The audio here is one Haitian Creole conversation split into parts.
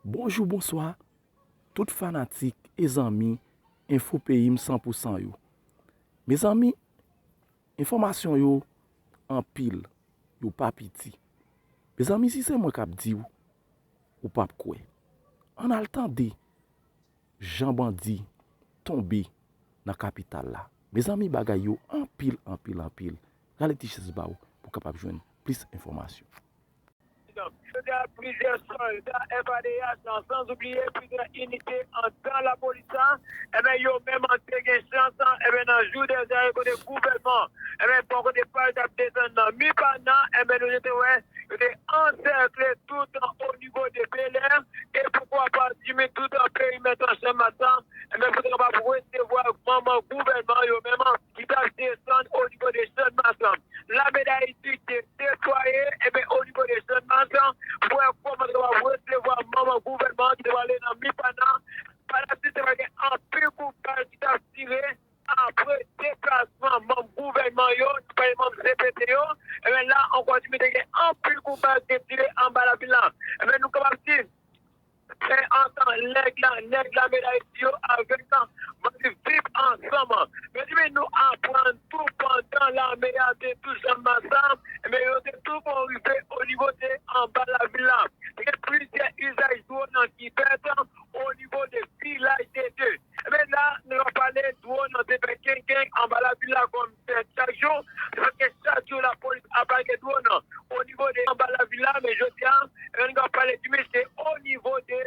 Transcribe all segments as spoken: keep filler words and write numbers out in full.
Bonjou, bonswa, tout fanatik e zanmi Enfo Peyi m san pou san yo. Mezanmi, enfòmasyon yo anpil, yo pa piti. Mezanmi, si se mwen k ap di w, ou p ap kwè. Ann al tande jan bandi tonbe nan kapital la. Mezanmi, bagay yo anpil, anpil, anpil. Rale ti chèz ba w pou w kapab jwenn plis enfòmasyon. Jodi a, plizyè sòlda F A D H, san oubliye plizyè inite anndan lapolis la, enben, yo menm te gen chans, enben, nan jou dèzè yo kote gouvènman, enben, bò kote pa yo t ap desann nan Mipana, enben, nou te wè, yo te ansèkle tout o nivo de Bèlè, e poukwa pa Jimmy tout perimèt Channmas la, enben, pou te kapab resevwa manm gouvènman yo menm ki t ap desann o nivo de Channmas la. Lame d Ayiti te deplwaye, enben, o nivo de Channmas la, pou wè kòman yo kapab resevwa manm gouvènman ki te prale nan Mipana. Pa la swit, te gen anpil kout bal ki t ap tire apre deplasman manm gouvènman yo, pa manm C P T yo. Enben, la ankò, Jimmy, te gen anpil kout bal ki te tire anba lavil la. Enben, nou kapab di, fè antan nèg la, nèg lame d Ayiti yo avèk bandi Vip ansanm. Mezanmi, nou aprann tou pandan lame a te tou Channmas la, enben, yo te tou bon rive o nivo de anba lavil la. Te gen plizyè izaj dwòn ki fèt o nivo de Vilaj de Dye. Enben, la, nou ap pale dwòn te fè kenken anba lavil la kòm chak jou, se paske chak jou lapolis ap lage dwòn o nivo de anba lavil la, men jodi a, enben, nou ap pale di mesye o nivo de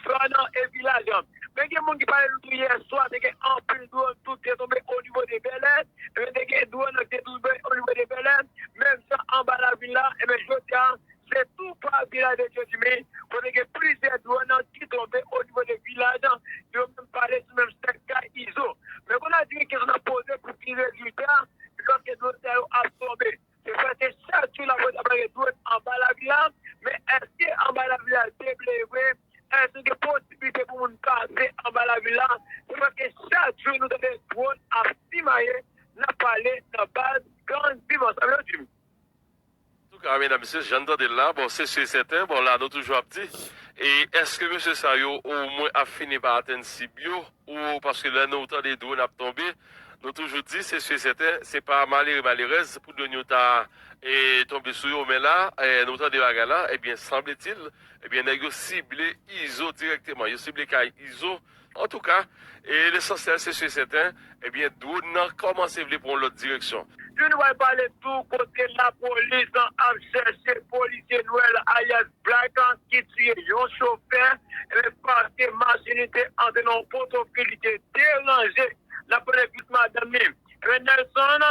zòn e vilaj. Men gen moun ki pale nou tou yè swa, te gen anpil dwòn tou te tonbe o nivo de Bèlè, enben, te gen dwòn ki te tonbe o nivo de Bèlè, menm jan anba lavil la, enben, jodi a, se tou pa Vilaj de Dye Jimmy, kote gen plizyè dwòn ki tonbe o nivo de vilaj, yo menm pale sou menm sèk kay Izo. Men kounye a di gen kesyon ap poze pou ki rezilta, lòske dwòn sa yo ap tonbe. Se paske chak jou lapolis ap lage dwòn anba lavil la, men èske anba lavil la te ble vre? Èske gen posiblite pou moun pase anba lavil la? Se paske chak jou nou tande dwòn ap simaye, n ap pale nan baz gang Viv Ansanm yo, Jimmy. Antouka, medam, mesye, jan n tande l la, bon, se si e sèten, bon, la, nou toujou ap di, e èske mesye sa yo, omwen, ap fini pa atenn sib yo, ou, paske lè nou tande dwòn ap tonbe, nou toujou di, se si e sèten, se pa malere, malerèz, pou dwòn yo ta e, tonbe sou yo, men la, e, nou tande bagay la, ebyen, sanbletil, ebyen, nèg yo sible Izo dirèkteman, yo sible kay Izo, Antouka, e lesansyèl se si e sèten, ebyen, dwòn nan kòmanse vle pran yon lòt direksyon. Jodi nou pral pale tou kote lapolis ap chèche polisye Nwèl alyas Black ki tiye yon chofè, enben, paske machin li te antre nan yon potofi, li te deranje. N ap pale plis madanm li. Enben, Nelson,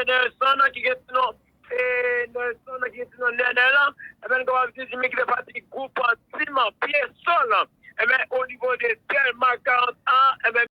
Nelson ki gen ti non Nelson ki gen ti non Nènèl, enben, nou kapab di Jimmy ki fè pati gwoup Team Pye Sòl, enben, o nivo de Dèlma karant an, enben,